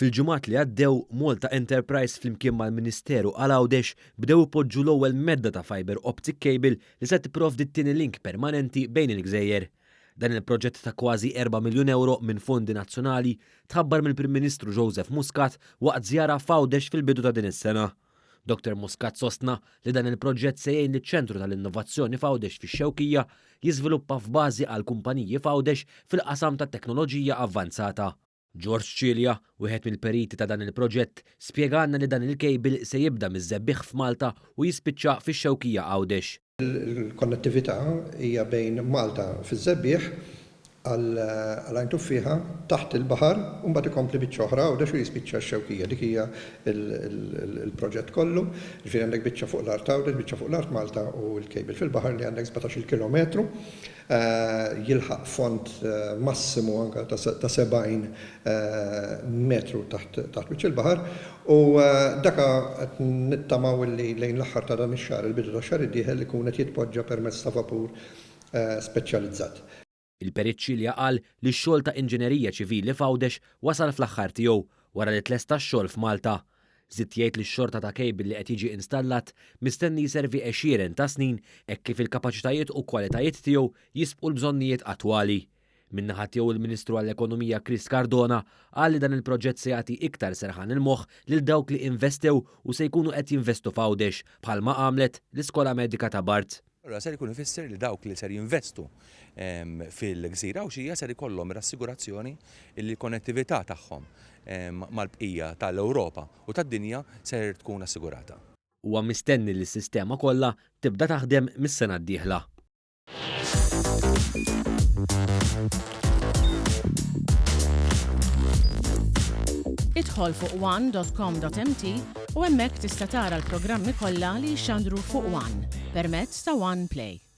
Fil-ġimgħat li għaddew, Malta Enterprise flimkien mal-Ministeru għal Għawdex bdew ipoġġu l-ewwel medda ta' fibre optic cable li se tipprovdi t-tieni link permanenti bejn il-gżejjer. Dan il-proġett ta' kważi 4 miljun ewro minn fondi nazzjonali tħabbar mill-Prim Ministru Joseph Muscat waqt żjara f'Għawdex fil-bidu ta' din is-sena. Dr Muscat sostna li dan il-proġett se jgħin liċ-Ċentru tal-Innovazzjoni f'Għawdex fix-Xewkija jiżviluppa f'bażi għal kumpaniji f'Għawdex fil-qasam tat-teknoloġija avvanzata. George Cilia, wieħed mill-periti ta' dan il-proġett, spjegalna li dan il-cable se jibda miż-Żebbiegħ f'Malta u jispiċċa fix-Xewkija Għawdex. Il-konnettività hija bejn Malta fiż-Żebbiegħ għal Għajn Tuffieħa taħt il-baħar u mbagħad ikompli biċċa oħra Għawdex u jispiċċa x-Xewkija. Dik hija l-proġett kollu. Ġifieri għandek biċċa fuq l-art Għawdex, biċċa fuq l-art Malta u l-cable fil-baħar li għandek 17-il kilometru. Jilħaq fond massimu anke ta' 70 metru taħt wiċċ il-baħar u dak qed nittamaw li lejn l-aħħar ta' dan ix-xahar, il-bidu tax-xahar id-dieħel ikun qed jitpoġġa permezz ta' vapur speċjalizzat. Il-Perit Cilia qal li x-xogħol ta' inġinerija ċivili f'Għawdex wasal fl-aħħar tiegħu wara li tlesta x-xogħol f'Malta. Żied jgħid li x-xorta ta' cable li qed jiġi installat mistenni jservi għexieren ta' snin hekk kif il-kapaċitajiet u kwalitajiet tiegħu jisbqu l-bżonnijiet attwali. Min-naħa tiegħu il-Ministru għall-Ekonomija Chris Cardona qal li dan il-proġett se jagħti iktar serħan il-moħħ lil dawk li investew u se jkunu qed jinvestu f'Għawdex bħalma għamlet l-Iskola Medika ta' Barts. Allura ser ikun ifisser li dawk li ser jinvestu fil-gżira Għawdxija ser ikollhom rassigurazzjoni li l-konnettività tagħhom mal-bqija tal-Ewropa u tad-dinja ser tkun assigurata. Huwa mistenni li s-sistema kollha tibda taħdem mis-sena d-dieħla. Idħol fuq one.com.mt u hemmhekk tista' tara l-programmi kollha li jixxandru fuq One permezz ta' One Play.